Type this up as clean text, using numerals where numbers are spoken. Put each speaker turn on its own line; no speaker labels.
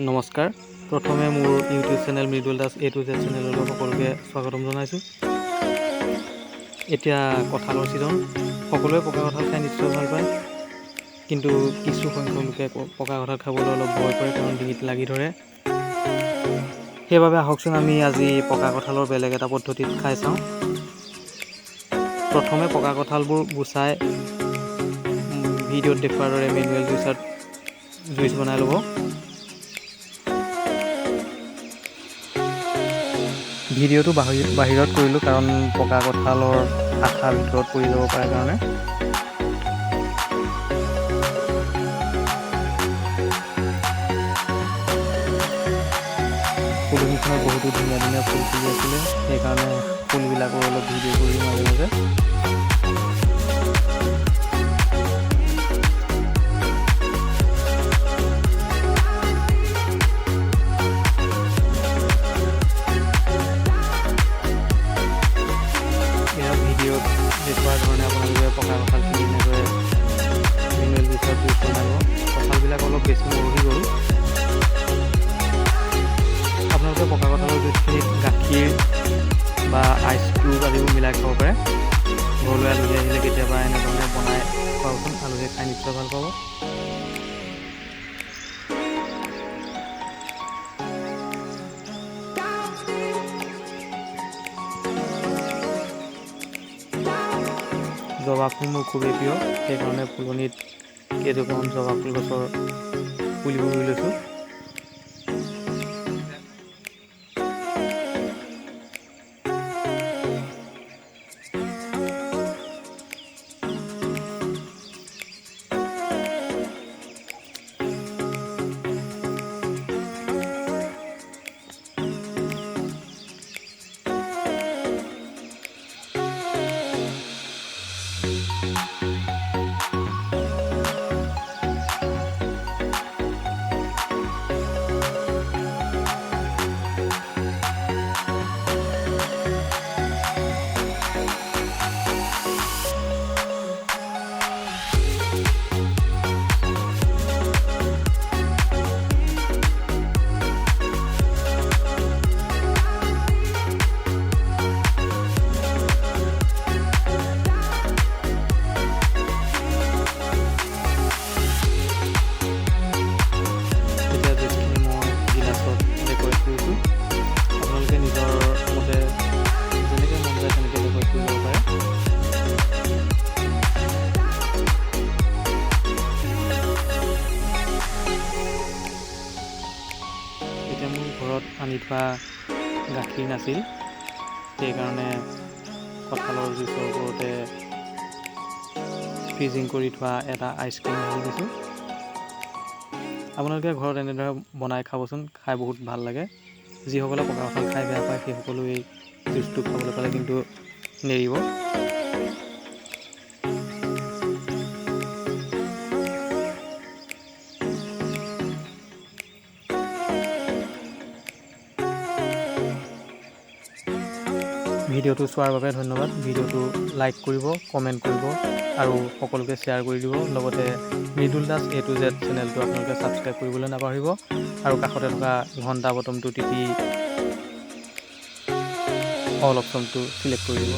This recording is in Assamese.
নমস্কাৰ। প্ৰথমে মোৰ YouTube channel Mridul Das A to Z চেনেললৈ সকলোকে স্বাগতম জনাইছোঁ। এতিয়া কঁঠালৰ ছিজন। সকলোৱে পকা কঁঠাল খাই নিশ্চয় ভাল পায়, কিন্তু কিছু সংখ্যক লোকে পকা কঁঠাল খাবলৈ অলপ ভয় কৰে, কাৰণ ডিঙিত লাগি ধৰে। সেইবাবে আহকচোন, আমি আজি পকা কঁঠালৰ বেলেগ এটা পদ্ধতিত খাই চাওঁ। প্ৰথমে পকা কঁঠালবোৰ গুচাই ভিডিঅ'ত দেখুওৱাৰ দৰে মেনুৱেল জুইচাৰত জুইচ বনাই ল'ব। ভিডিঅ'টো বাহিৰত কৰিলোঁ, কাৰণ পকা কঁঠালৰ আঠা ভিতৰত পৰি যাব পাৰে কাৰণে। ফুলনিখনত বহুতো ধুনীয়া ধুনীয়া ফুল ফুলি আছিলে, সেইকাৰণে ফুলবিলাকো অলপ ভিডিঅ' কৰিলোঁ মাজে মাজে। এয়া ভিডিঅ'ত দেখুওৱাৰ ধৰণে আপোনালোকে পকা কঁঠালখিনি এনেদৰে মেনুৱেল জুইচত জুইচ বনাব। কঁঠালবিলাক অলপ বেছি মৰহি গ'ল। আপোনালোকে পকা কঁঠালৰ জুইচখিনিত গাখীৰ বা আইচ কিউব আদিও মিলাই খাব পাৰে। ঘৰলৈ আলহী আহিলে কেতিয়াবা এনেধৰণে বনাই খুৱাবচোন, আলহীয়ে খাই নিশ্চয় ভাল পাব। জবা ফুল মোৰ খুবেই প্ৰিয়, সেইকাৰণে ফুলনিত কেইজোপামান জবা ফুল গছৰ পুলিও ৰুই লৈছোঁ। এতিয়া জুইচখিনি মই গিলাচত ডেক'ৰেট কৰিছোঁ। আপোনালোকে নিজৰ মতে যেনেকৈ মন যায় তেনেকৈ ডেক'ৰেট কৰি ল'ব পাৰে। এতিয়া মোৰ ঘৰত আনি থোৱা গাখীৰ নাছিল, সেইকাৰণে কঁঠালৰ জুইচৰ ওপৰতে ফ্ৰিজিং কৰি থোৱা এটা আইচক্ৰীম ঢালি দিছোঁ। আপোনালোকে ঘৰত এনেদৰে বনাই খাবচোন, খাই বহুত ভাল লাগে। যিসকলে পকা কঁঠাল খাই বেয়া পায়, সেইসকলেও এই জুইচটো খাবলৈ পালে কিন্তু নেৰিব। ভিডিঅ'টো চোৱাৰ বাবে ধন্যবাদ। ভিডিঅ'টো লাইক কৰিব, কমেণ্ট কৰিব আৰু সকলোকে শ্বেয়াৰ কৰি দিব। লগতে মৃদুল দাস এ টু জেড চেনেলটো আপোনালোকে ছাবস্ক্ৰাইব কৰিবলৈ নাপাহৰিব আৰু কাষতে থকা ঘণ্টা বটনটো টিপি অল অপশ্যনটো চিলেক্ট কৰি দিব।